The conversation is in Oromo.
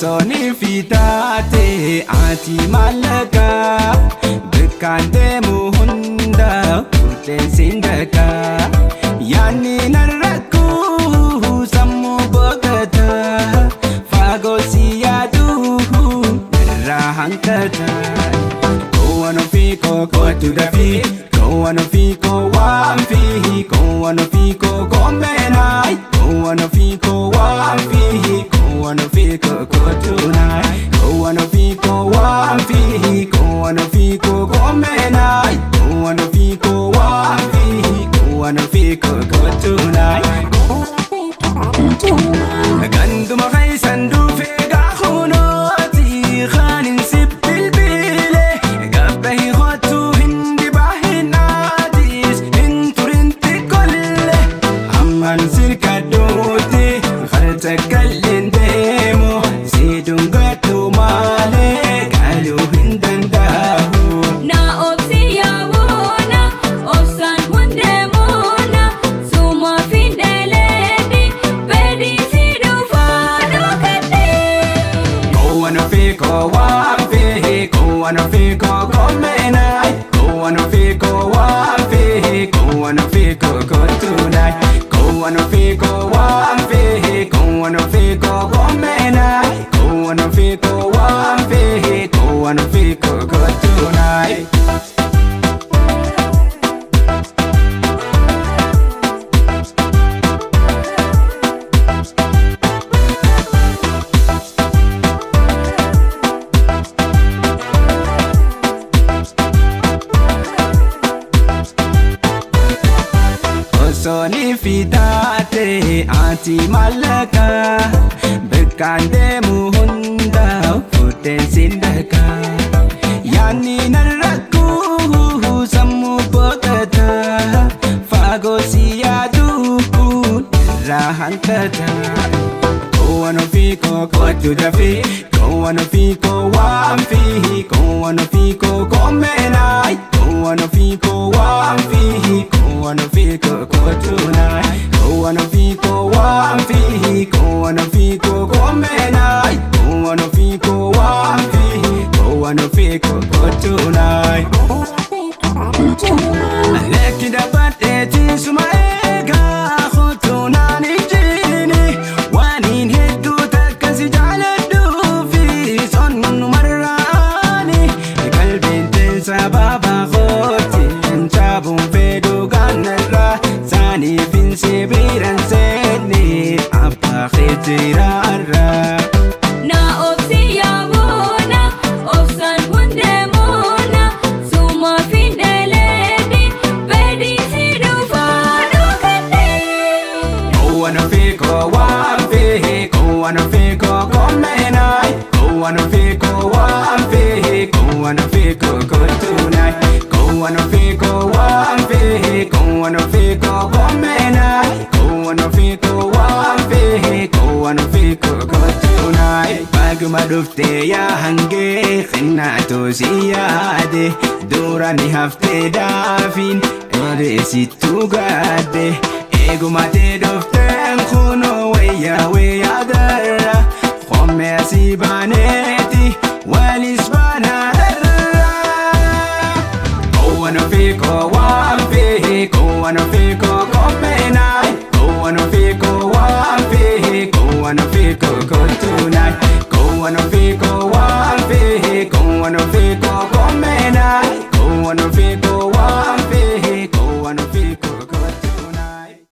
Osoo fitaate ati maallaqa bakkaan deemu hunda murteessin dhaqa. Yaanni narra kuu sammuu boqota fagoo si yaaduu irraa hanqata. Koowwan ofii koo kootu dafii koowwan ofii koo waan fi koowwan ofii koo koomeenaay koowwan ofii koo waan fi koowwan ofii koo kootunaay koowwan ofii koo waan fi koowwan ofii koo koomeenaay koowwan ofii koo waan fi koowwan ofii koo kootunaay. Ganduma keessan dhufee gaahunooti kan si bilbile gabbahi kootu hindi baahinaadis hin turinti kolle amman sirka duuti harta kalleen deemu si dhungatu malee galuu hin danda'u. Na obsi yaabona obsaan hundeemona suma findeleedi beedisi dhufaa dhokadhe. Koowwan ofii koo waan fi koowwan ofii koo koomeenaay koowwan ofii koo waan fi koowwan ofii koo kootunaay koowwan ofii koo waan fi koowwan ofii koo koomeenaay koowwan ofii koo waan fi koowwan ofii koo kootunaay. Osoo fitaate ati maallaqa bakkaan deemu hunda fuudheen dhaqa. Yaanni narra kuu sammuu boqota fagoo si yaaduu irraa hanqata. Koowwan ofii koo kootu dafii koowwan ofii koo waan fi koowwan ofii koo koomeenaay koowwan ofii koo waan fi koowwan ofii koo kootunaay koowwan ofii koo waan fi koowwan ofii koo koomeenaay koowwan ofii koo waan fi koowwan ofii koo kootunaay. Lekki dabaddee suma eegaa kootunaan ijjiini waaniin hedduu takka si jaaladhuufi sonnumarraani qalbiin teensa baabaa kooti caabuun fedhuu gaanarraa saaniif hin sibiiran seenne abbaa keejiraarraa. Na obsi yaabona obsaan hundeemona suma findeleedi beedisi dhufaa dhokadhe. Koowwan ofii koo waan fi koowwan ofii koo koomeenaay koowwan ofii koo waan fi koowwan ofii koo kootunaay koowwan ofii koo waan fi koowwan ofii koo koomeenaay koowwan ofii koo waan fi koowwan ofii koo kootunaay. Baaguma dhuftee yaa hangee xinnaatu si yaade dura ni haftee daafiin odeessittuu gaadde. Eegumatee dhufteen kunoo wayyaa wayyaa darra qommee asii baaneeti walis baanaa darra. Koowwan ofii koo waan fi koowwan ofii koo koomeenaay koowwan ofii koo waan fi koowwan ofii koo kootunaay koowwan ofii koo waan